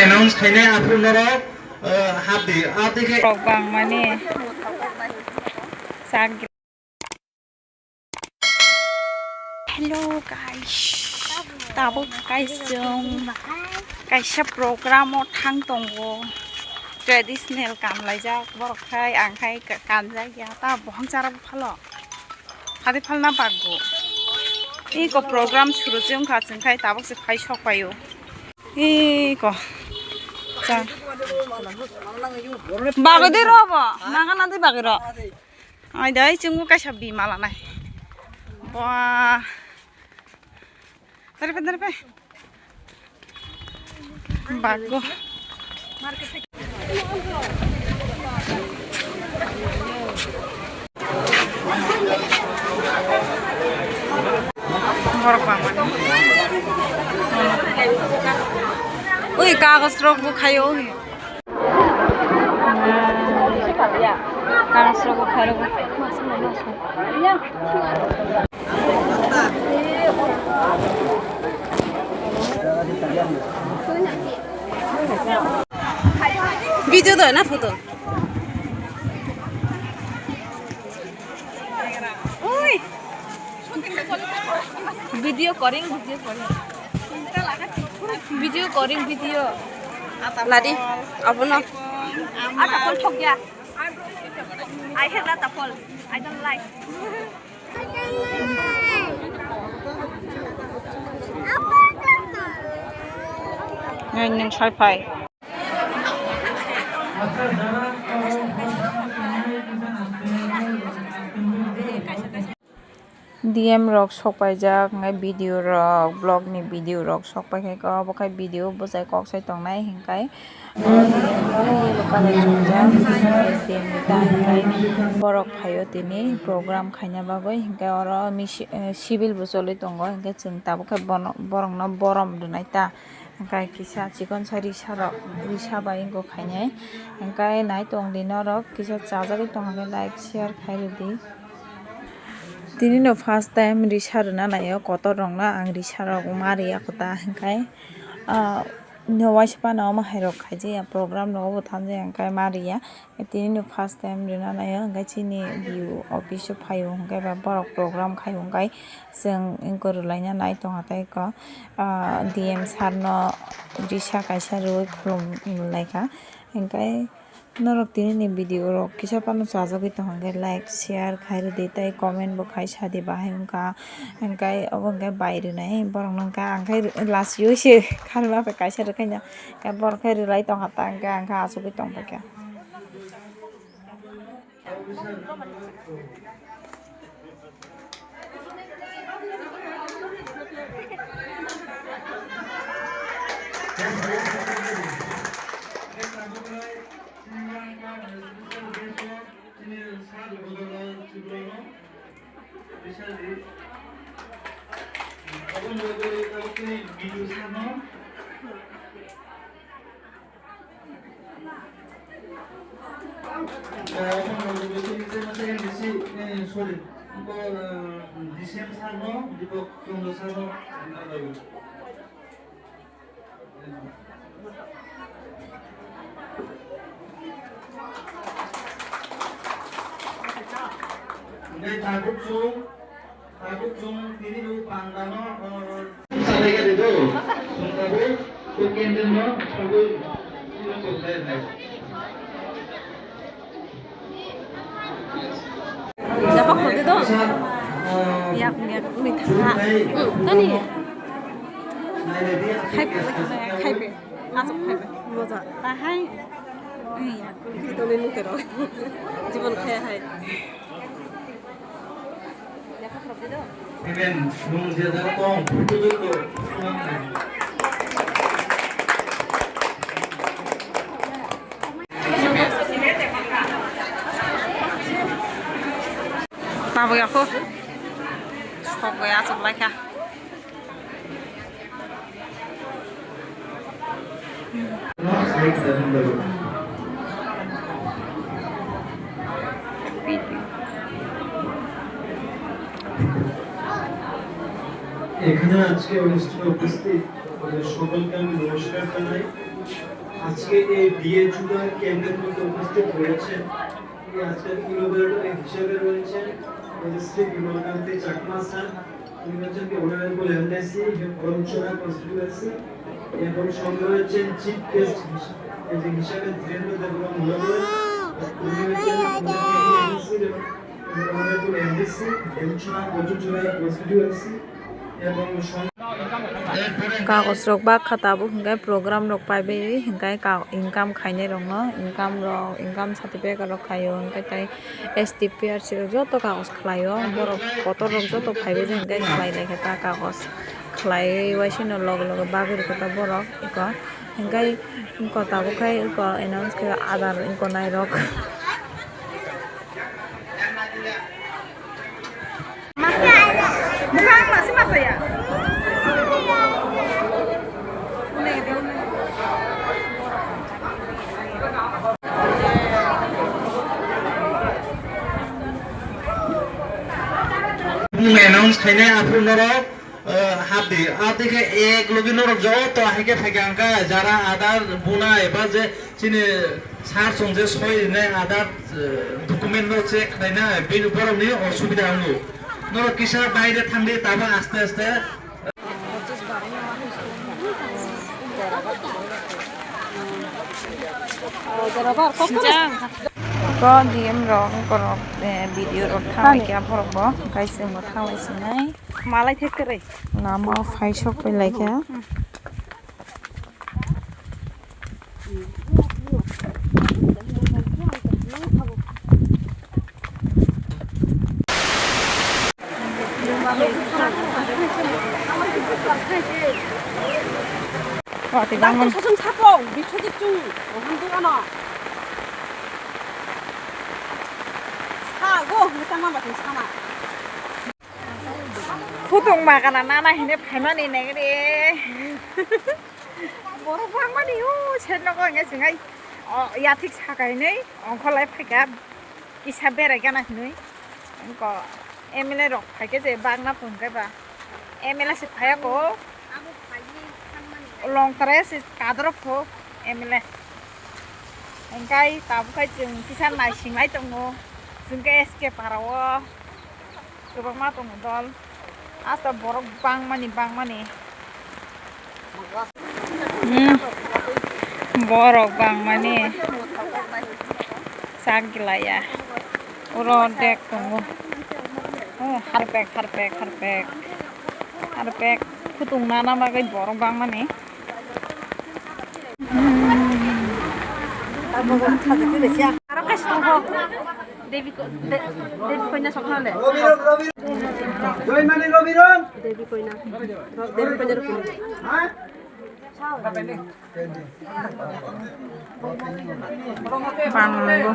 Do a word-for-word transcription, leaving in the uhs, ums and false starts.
Announce khainai aphuru norok, eh, hapdi, hapdi khe. Rok bangmani sak. Hello guys, tabuk guys chwng kaisa program o thang tongo, traditional kanlaijak borok khai ang khai kanjak ya ta bohong charok phalo. Hadi phalna bagwi. Iko program suru se wngkha, chwng khai tabuk se phai sok paio. Iko. Cha. Bagwi de ro bo. Nangana de bagwi ro. Ai dai chwng bo kaisa bima lanai. Ba. Dare pe, dare pe. Bago. Borok bangmani. Ui, kagos rok bo khaio, ui. Kagos rok bo khaio. Video do na photo? Oi. Video koring, video koring. Video koring, video. Ladi, abono. Ata kol thok ya. I hate that apple. I don't like. Nai nung sai phai. D M rok sok paijak, hingke video rok, vlog ni video rok sok pai khe, obo khe video bwsai kok sai tongnai, hingkai. Yellow colour chumjak, D M ni ta hingkai borok phaio tini program khaina bagwi, hingke oro misi-, eh, civil bo choli tongo, hingke chwng tabuk khe bono, borokno borom rwnai ta, hingkai kisa chikon sa risa rok, risa bai wngkha khainai, hingkai nai tong di norok, kisa chajagwi tong khe like, share khai rwdi. Tini no first time risa rwna naio, kotor rok no ang risa rok ma riya kota, hingkai, ah, no waisa phano omo hai rok khaijaya program rogo bo thanjaya, hingkai ma riya. Tini no first time rwna naio, hingkai chini B O office o phaio, hingkai ba borok program khaio, hingkai chwng wngkha rwlaina nai tongkha tei ko, ah, D M sir no risa kaisa rwui khulum laikha, hingkai. Norok tini ni video rok kisa phano chajagwi tong hwnkhe like, share khai rwdi tei comment bo khai sadi bahai wngkha, hwnkhe obo hwnkhe bai rwnai borok no hwnkha ang khai lachio se kharma bai kaisa rwkhaina borok khai rwlai tongkha ta hwnkhe ang khe achugwi tongphaikha. Sorry, D C M sir no, Deepak Chandra sir no. Hingke tabuk chwng, tabuk chwng tini bo panda no, o, salai gari do. Chwng tabuk o candle no sagwi tini bo khlai nai. Dapat kau tu. Yak, yak, ni tha. Hmm, tani. Khai pe, khai pe. Asok khai pe. Moja. Tahai. Ni yak. Itu ni mungkin. Jibon khai hai. Amen. Nung je jaga tong, photo joto. Tabuk ya, kho. Sok ya, sok lai kha. এখানে আজকে অনুষ্ঠানে উপস্থিত আপনাদের সকলকে আমি নমস্কার জানাই। আজকে এই বিয়ে চুড়া ক্যাম্পের মধ্যে উপস্থিত হয়েছেন এই আজকের ইনোভেটর হিসেবে রয়েছেন আমাদের শ্রী বিমলকান্তি চাকমা স্যার। উনি হচ্ছেন কি অনারেবল এমডিসি করমচুড়া কনস্টিটিউয়েন্সি এবং সঙ্গে রয়েছেন চিফ গেস্ট হিসেবে ধীরেন্দ্র দেববর্মা মহোদয়। উনি হচ্ছেন আমাদের এমডিসি এবং অনারেবল এমডিসি দেবচুড়া কচুচুড়া কনস্টিটিউয়েন্সি এবং song- Kagos rok bakha tabuk hwnkhe program rok paibai hwnkhe ka-, income khainai rokno income rok income certificate rok khaio hwnkhe tei S T P R C rok joto kagos khlaio borok kotor rok joto phaibai je hwnkhe khlai laikha ta kagos khlaiwi waisano loge loge bagwi rwkha ta borok eko hwnkhe eko tabuk khai eko announce khe adar eko nairok. Announce khainai aphuru norok, eh, hapdi. Abdi khe ek logi norok joto hai khe phaikha hwnkhe jara adar buna eba je chini sir chwng je soi rinai adar, eh, document no check khlaina bini borokni osubida wngo. Norok kisa baire thangdi tabuk aste aste. Ko D M rok, borok, eh, video rok thangwi khe borok bo, guys, chwng bo thangwi sinai. Malai thek kwrwi. Lama o phai sok pai lai khe. Wati bangman. Doctor Sasong Sapong, Biswajit Chung, Rohan Durano. Sa go, hwtang ma bathai sama. Khutung magana nana hine phaimani nengri. Borok bangmani o side nogo hwnke singai o yathik saka hinui ongkholai phaikha kisa berai gana hinui. Ongko M L A rok phaikhe je bagna phunukhe ba M L A se phaiya ko. Longtare se kadro pho M L A. Engkai tabuk khai chwng kisa naisinglai tongo. Chwng khe S K para o. Kwbangma tongo dol. Asta borok bangmani, bangmani. Hmm. Borok bangmani. Chak gilaya. Oro dek tongo. Oh, harpek, harpek, harpek. Harpek. Khutung nana bagwi borok bangmani. Hmm. Aro kaisa tongkho. Devi ko-, De-, Devi Koina sokha le. Joy Mani Robi Ram. Devi Koina. Ro-, Devi Koina Robi. Ha? Bang nanggo.